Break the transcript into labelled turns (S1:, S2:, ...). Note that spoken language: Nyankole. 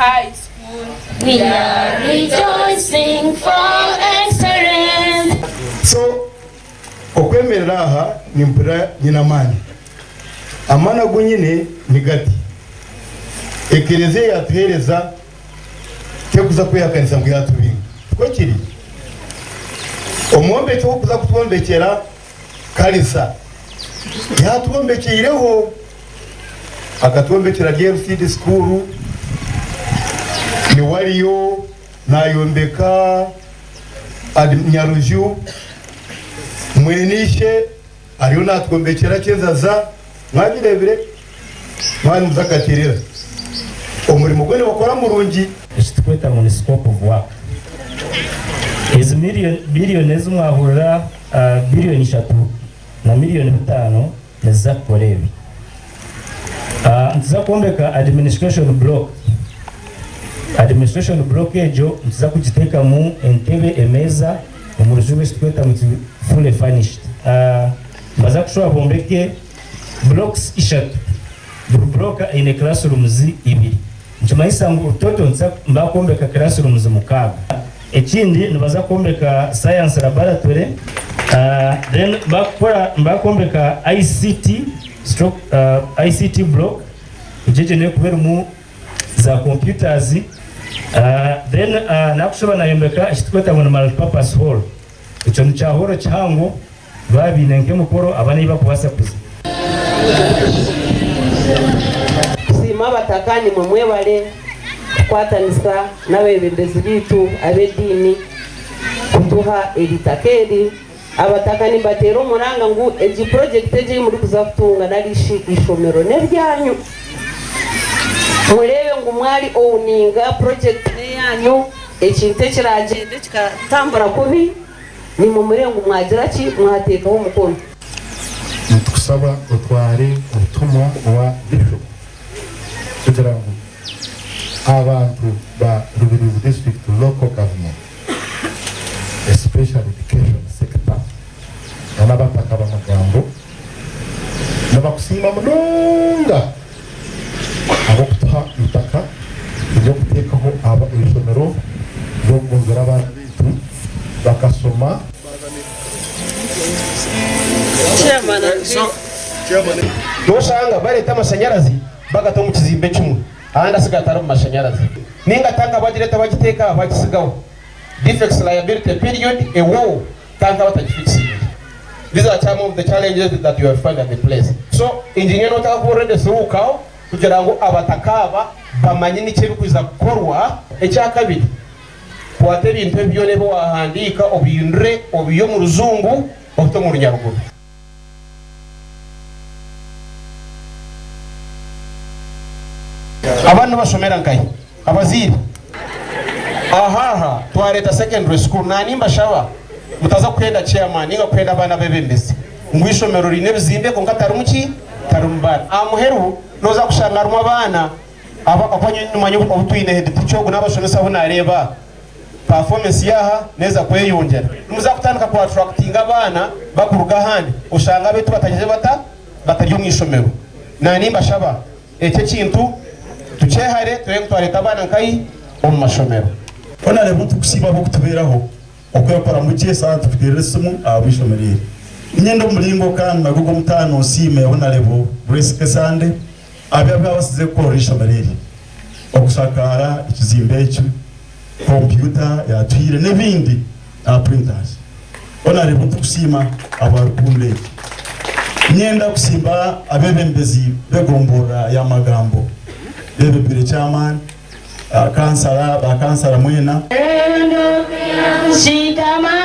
S1: High School.
S2: We are rejoicing for excellence.
S3: So okwemerera aha nimpurira nyine amaani. Amaani agu nyine ni gati, Ekereziya yatuheereza terikuza kwehakanisa ngu yatubinga. Tikwo kiri? Omwombeki ow'okuza kutwombekyera Kanisa yatwombekyeireho. Akatwombekyera RLCD School, niwe ariyo nayombeka Nyaruju, mwene ishe ariyo natwombekyera Kyezaza, mwagireebire? Mwaba nimuza Katerera. Omurimo gwe nibakora murungi.
S4: Eki turikweta ngu ni scope of work. Ezi million ezi mwahurira billion ishatu na million bitaano niziza kukora ebi. Nituza kwombeka administration block. Administration block egyo nituza kugiteekamu entebe, emeeza, omu rujungu eki turikweta ngu fully furnished. Nibaza kushuba bombeke blocks ishatu. Buri block eine classrooms ibiri. Nikimanyisa ngu total nituza kwombeka classrooms mukaaga. Ekindi nibaza kwombeka science laboratory then bakukora nibakwombeka ICT stroke ICT block egyo egyo nekuba erimu za computers then nakushuba nayombeka ekiturikweta ngu ni multipurpose hall ekyo nikya hall kihango Baaba baine nk'emikoro aba n'ei barikubaasa kuza.
S5: Tusiima abataka nimwe mwebare kukwatanisa n'abebembezi baitu ab'ediini kutuha eri itaka eri. Abataka nimbateera omuranga ngu egi purojekiti egi ei murikuza kutunga nari shi eishomero n'eryanyu. Mureebe ngu mwari owuninga purojekiti n'eyaanyu, ekintu ekiragyende kikatambura kubi. Nimwe murebe ngu mwagira ki, mwateekaho omukono.
S6: Nitukusaba otware obutumwa owa Bishop kugira ngu abantu ba Rubirizi District Local Government especially Education Sector na n'abataka bamagambo nibakusiima munonga ahabw'okutuha eitaka ery'okuteekaho eishomero ry'okugunjura abaana baitu bakashoma.
S7: Noshanga bareeta amashanyarazi bagata omu kizimbe kimwe ahandi asigara atarimu mashanyarazi ninga tanka bagireeta bagiteeka aha bagisigaho defects liability period ewoo tanka batagifikisinze these are some of the challenges that you have find at the place so engineer notaka kuba already through kawo kugira ngu abataka aba bamanye niki ebikwiza kukorwa ekyakabiri Kwata ebintu ebi byona ebi waahandiika obihindure obiihe omu Rujungu obite omu Runyaruguru. Abaana nibashomera nkahi? Abazaire aha aha twareeta secondary school na nimbashaba mutaza kuhenda chairman ninga kuhenda abaana abebembezi ngu eishomero riine ebizimbe kwonka tarimu ki? Tarimu baana. Aha muheru noza kushanga harimu abaana Aba abu nimanya obu twine head teacher ogu n'abashomesa abu nareeba performance yaha neza kweyongyera. Nimuza kutandika ku attractinga abaana bakuruga ahandi oshange abaitu batagize bata batari omu ishomero. Na nimbashaba ekyo ekintu tukyehare turebe ngu twareta abaana nkahi omu mashomero.
S3: Honourable nitukusiima ahabw'okutubeeraho Okwekoramu gye esaaha nitukuteerera esimu ahabw'eishomero eri. Niinyenda omu muringo kandi nagwo ogw'omutaano nsiime Honarebo Grace Kesande ahabi abu yaabaasize kukorera eishomero eri, okushakaara ekizimbe eki, kompyuta yaatuhaire n'ebindi na printers. Honarebo nitukusiima ahabwa rukundo egi. Niinyenda kusiima abeebembezi b'egomborora ya Magambo beebembire chairman, Kansala, ba kansala mwena.
S2: Shikamano.